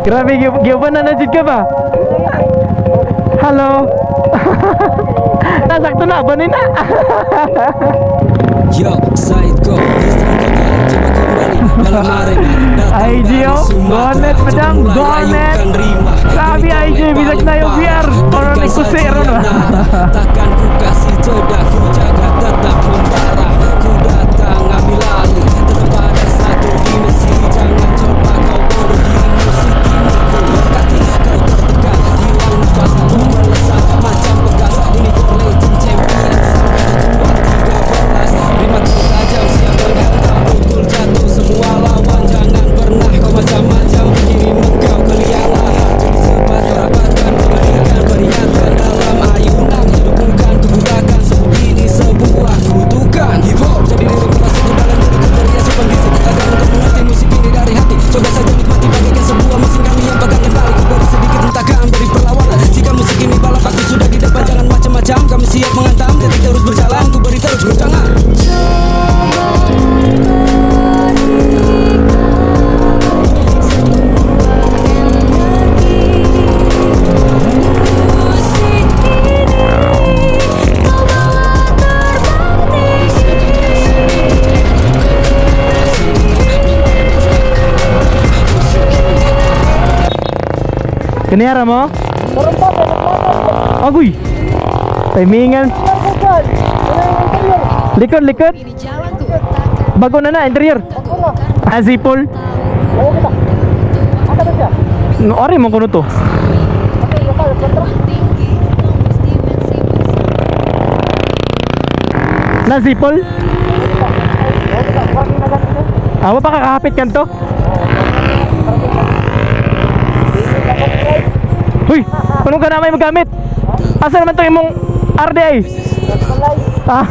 Grabe, giuban na na jud ka ba? Hello. Nasakto na, banin na. Yo, side ko, istri ko coba kembali dalam arena. Datang IG, dari oh. Sumatera, Gonet, coba madam, mulai gonet. ayunkan rima. Grabe, Ini IG, tolek bisag paling na yung parah. VR. Parang Berikan nagkusero sajian na. nada, takkan ku kasih jeda, ku jaga tetap membara. Ku datang ambil alih, tetap pada satu dimensi. Jangan coba kau bodohi musik ini, ku berkati. Kau tertekan, hilang nafas, ku melesat macam pegas. Ini for legend champion sampai 213. Rima ku tajam, siap menghantam, pukul jatuh semua lawan. Jangan pernah kau macam-macam, kirim engkau ke liang lahat. Jadi cepat rapatkan, ku berikan peringatan dalam ayunan. Hidup bukan kebudakan, sebut ini sebuah kutukan. Hip hop jadi diriku, masuk ke dalam diriku teriak sopan fisik agar engkau mengerti musik ini dari hati. Coba saja nikmati bagaikan sebuah mesin kami yang pegang kendali. Ku beri sedikit hentakan, beri perlawanan. Jika musik ini balap, aku sudah di depan. Jangan macam-macam, kami siap menghantam. Detik terus berjalan, ku beri terus guncangan. Coba berikan sebuah energi. Musik ini kau bawa terbang tinggi. Kaniyara mo? Agoy! Timingan. Likod, likod. Bago na na, interior. Ah, zipol. No, ori mo kuno to. Na zipol? Ah, wa pa kakahapit kanto? Uy, anong ka na may magamit? Asa naman to imong RDI? Ah.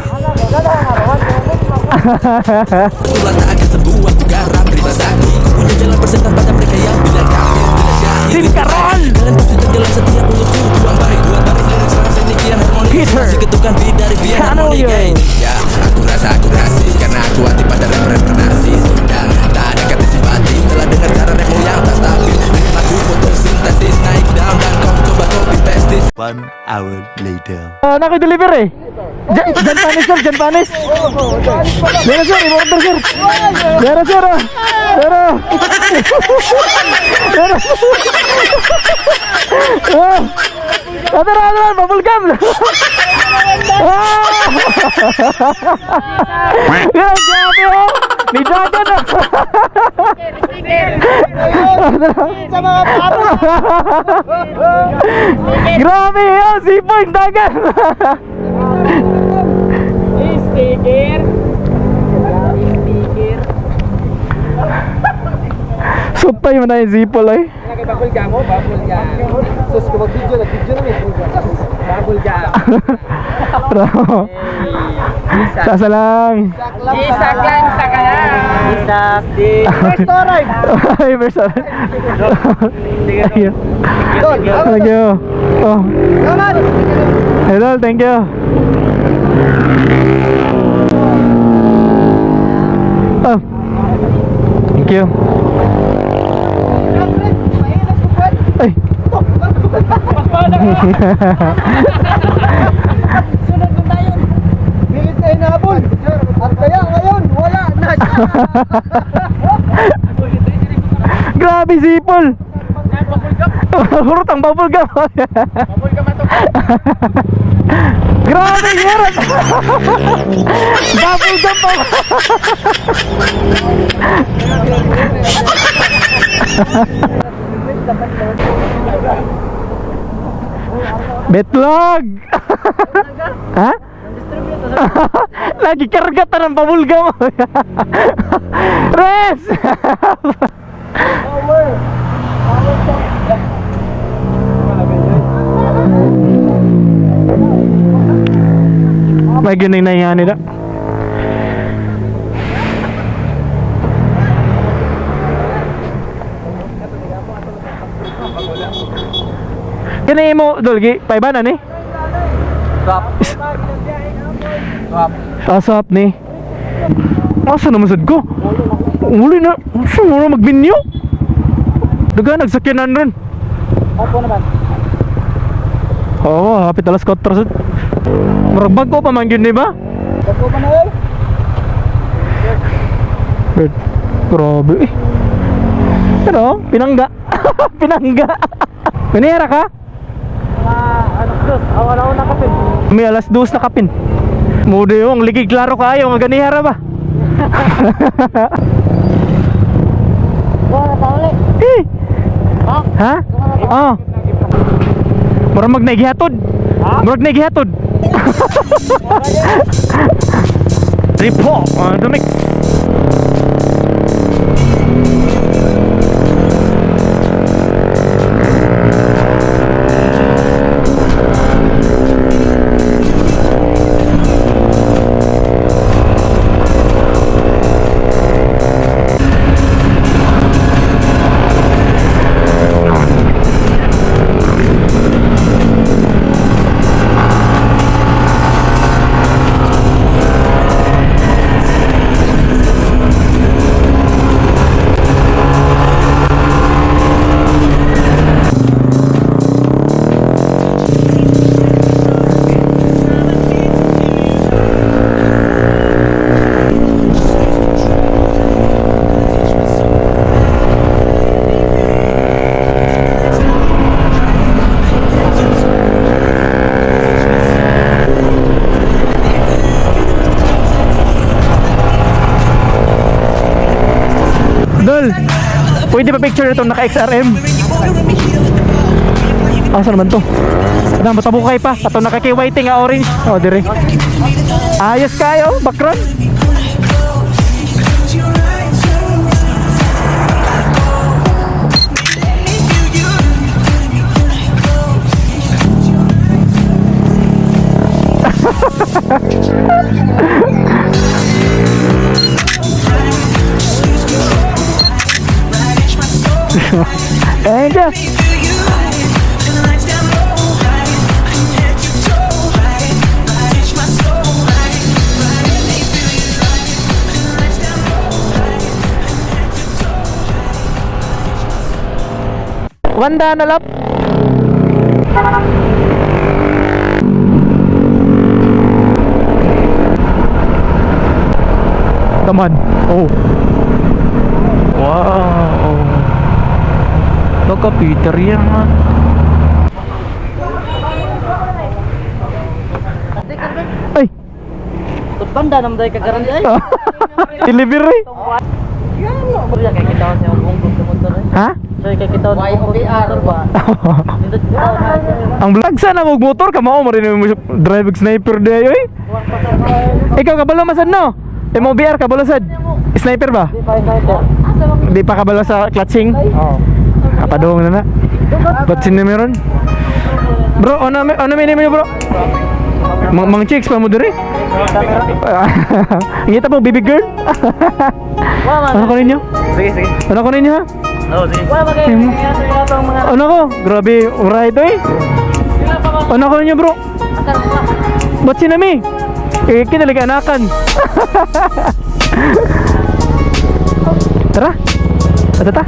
Ulah tak akan sebuah ku garap Bima sakti. Ku punya jalan persetan pada mereka yang bilang kafir, bilang jahil. Sim Karol! Kalian pasti tenggelam setiap mulutku. Dua baris, dua baris lirik serasa demikian harmoni. Peter. Masih ketukan beat dari Vienna Kano Harmony yun. Gang. Ya, aku rasa aku rasis karena aku anti pada rapper-rapper narsis. Dan tak ada kata simpati telah dengar cara rapmu yang tak stabil. Rimaku fotosintesis naik down dan kau coba copy paste this. One hour later. Ah, nako deliver eh. Jan Panis sir, Jan Panis. Meron sir, i-order sir. Meron sir. Oh. Meron. Meron. Ah. Tara, tara, bubble gum. Ah! Yan, grabe oh. Ni Dragon oh. Sa mga paro. Grabe oh, sipo yung dagan. Sticker. Sticker. Supay mo na yung zipol ay. Bubble gum mo, bubble gum. Sus, kung mag-video, nag-video na may bubble gum. Bro. Sasa lang. Isak lang sa kana. Isak di. First arrive. Ay, first arrive. Thank you. Thank you. Oh. Hello, thank you. Oh. Thank you. Ay. Sunod mo tayo. Pilit na hinabol. At kaya ngayon, wala na siya. Grabe sipol. Hurot ang bubble gum. Bubble gum ato. Grabe, Gerard. Bubble gum pa. Betlog. Ha? Lagi karga ta ng bubble gum. Res! May ganun na yan nila. Kani mo dolgi paiba na ni? Swap. Swap. Sasap ni. Asa naman sad ko? Uli na, asa mo na magminyo? Duga nagsakyanan ron. Opo naman. Oo, hapit alas 4 sad. Murag bago pa man gyud ni ba? Bago pa na eh. Bert, grabe eh. Pero, pinangga. Pinangga. Manera ka? Mga alas dos. Aw, wala ko nakapin. May alas 2 na kapin. Mudo yung ligig klaro kayo nga ganihara ba? Wala pa ulit. Eh. Ha? Ha? Oh. Murag mag naigihatod. Murag naigihatod. Report on the mix. Dol, pwede pa picture itong naka-XRM? Asa naman to? Ano, matabukay pa. Ato naka-KYT nga orange. Oh, dire. Ayos kayo, background. Eh, siya. Wanda na lap. Taman. Oh. Wow. Nagka Peter yan. Ay, Banda naman tayo kagaran ay. delivery. Kaya kay kita sa bungkog sa motor eh. Ha? Sorry kay kita sa bungkog sa motor ba. Nindot kita Ang vlog sana mo motor ka mao mo rin mo drive og sniper di ayo eh. Ikaw kabalo masad no? MOBR kabalo sad. Sniper ba? Di pa kabalo sa clutching? Oo. Kapadong na na. Ba't sino meron? Bro, ano ano may name bro? Mang, mang chicks pa mo diri? Ngita mo baby girl? Ano ko ninyo? Sige, sige. Ano ko ninyo ha? Oo, sige. Wala ba kayo? Mga Ano ko? Grabe, right eh. Ano ko ninyo bro? Ba't sinami? Eh, kinalig anakan. Tara. Tara, tara.